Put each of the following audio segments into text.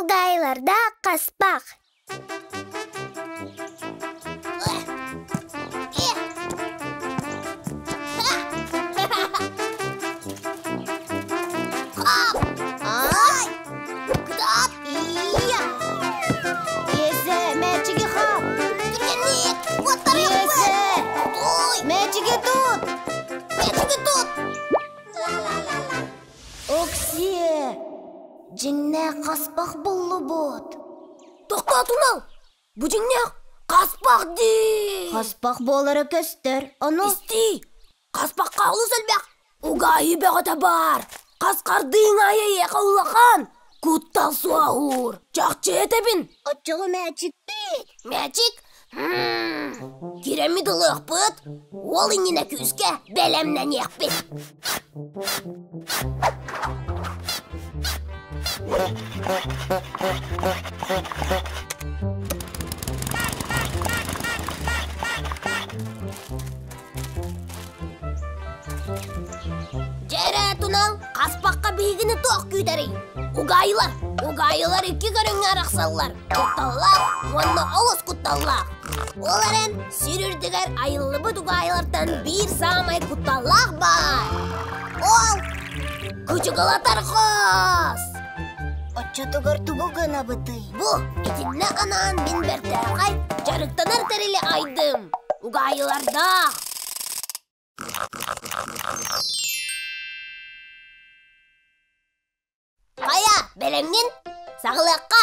Угаайылардаах хаспах. Киэсэ, мээчиги хап! Киэсэ! Мээчиги тут! Мээчиги тут! Оксиэ! Дьиҥнээх хаспах буллубут! Тохтоотунал! Бу дьиҥнээх хаспах дии! Хаспах буолара көстөр, ону... Истии! Хаспахха олус элбэх угаайы бөҕөтө баар! Хас хардыыҥ аайы эйиэхэ улахан куттал суоһуур! Чахчы этэбин! Оччоҕо мээчикпит! Мээчик? Киирэммит ылыахпыт, уол иннинэ күүскэ бэлэмнэниэхпит. Дьэ эрэ, Тунал, хаспахха биһигини туох күүтэрий? Угаайылар, угаайылар икки көрүҥҥэ арахсаллар. Кутталлаах уонна олус кутталлаах. Ол эрэн, сир үрдүгэр айыллыбыт угаайылартан биир саамай кутталлаах баар. Ол кучугулатар хос! Оччотугар тугу гынабытый? Бу итиннэ анаан мин бэртээхэй дьарыктанар тэрили айдым. Угаайылардаах. Хайа, бэлэмҥин? Саҕалыахха!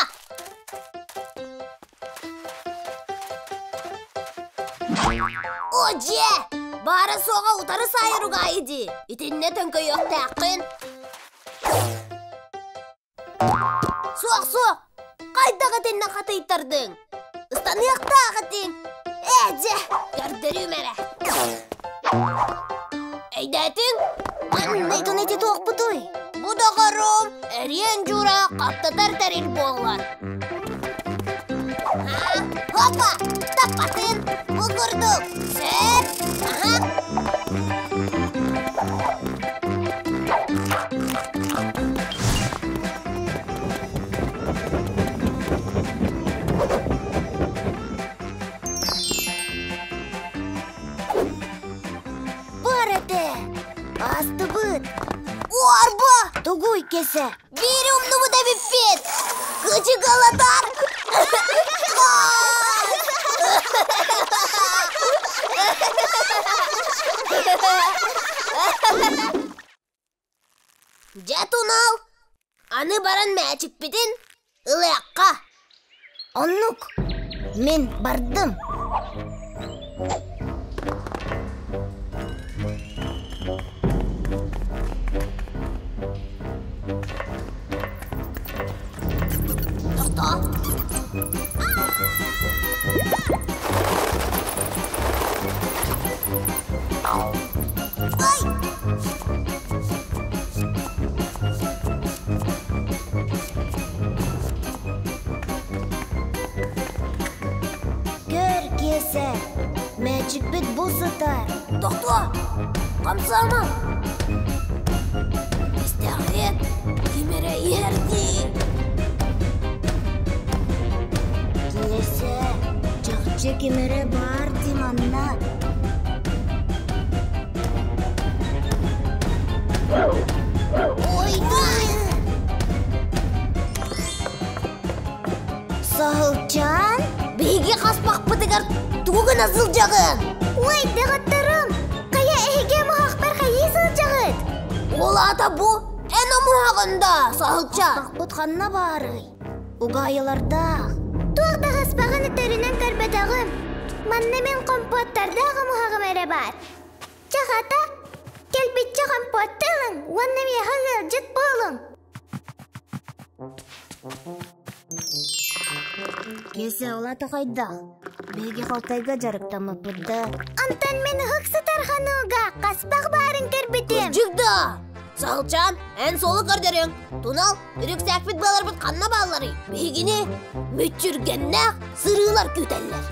О, дьиэ! Баара-суоҕа утары саайар угаайы дии. Итиннэ төҥкөйүөхтээххин. Суох, суох! Хайдах итиннэ хатыйтардыҥ? Ыстаныахтаах этиҥ! Ээ, дьэ, көрдөрүүм эрэ. Өйдөөтүҥ? Маҥнайгын ити туохпутуй? Бу доҕорум, эриэн дьуура хаптатар тэрил буолар. Хопа! Таппатын! Бу курдук! Сөп! Аха! Бар этэ! Астыбыт! Уорба! Тугуй кесе? Биир умнубут эбиппит! Кычыгалатар! Дьэ, Тунал, аны баран мээчикпитин ылыахха. Оннук. Мин бардым. Тохтоо. Ай! Көр, Киэсэ, мээчикпит бу сытар. Тохтоо! Хамсаама! Истэҕиэт, ким эрэ иһэр дии. Киэсэ, чахчы ким эрэ баар дии манна. Ой, Саһылчаан? Биһиги хаспахпытыгар тугу гына сылдьаҕын? Ой, доҕотторум, хайа эһиги омуһахпар хайыы сылдьаҕыт? Ол аата бу эн омуһаҕын да, Саһылчаан. Хаспахпыт ханна баарый? Угаайылардаах. Туох да хаспаҕын өтөрүнэн көрбөтөҕүм. Манна мин компоттардаах омуһаҕым эрэ баар. Чахата, кэлбиччэ компотта ылыҥ уонна миэхэ ыалдьыт буолуҥ. Киэсэ улаата хайдах? Биһиги халтайга дьарыктаммыппыт да. Онтон мин ыһык сытар ханууга хаспах баарын көрбүтүм. Кырдьык да! Саһылчаан, эн суолу көрдөрүҥ. Тунал, үрүксээкпит быаларбыт ханна баалларый? Биһигини мүччүргэннээх сырыылар күүтэллэр.